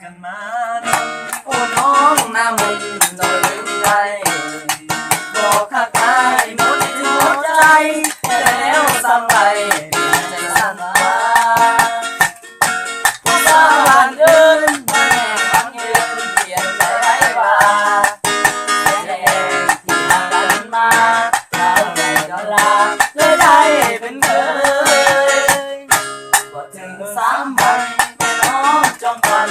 ກັນມາ ໂອ້ ນ້ອງໜ້າມົນ ເຈົ້າລືມໄດ້ ບອກທັກທາຍໝົດຈິດໝົດໃຈ ແຕ່ແລ້ວສ່ຳໃດ ໃຈສັ່ນວ່າ ຜູ້ສາວບ້ານອື່ນ ມາແນມຟັງຢືນ ປ່ຽນໃຈໄດ້ວ່າ ແສງທີ່ຫາກັນມາ ເຈົ້າໄດ້ດອນລາ ເລີຍໄດ້ເປັນເຄີຍ ບໍ່ເຖິງສາມວັນ ແມ່ນ້ອງຈອມຂວັນ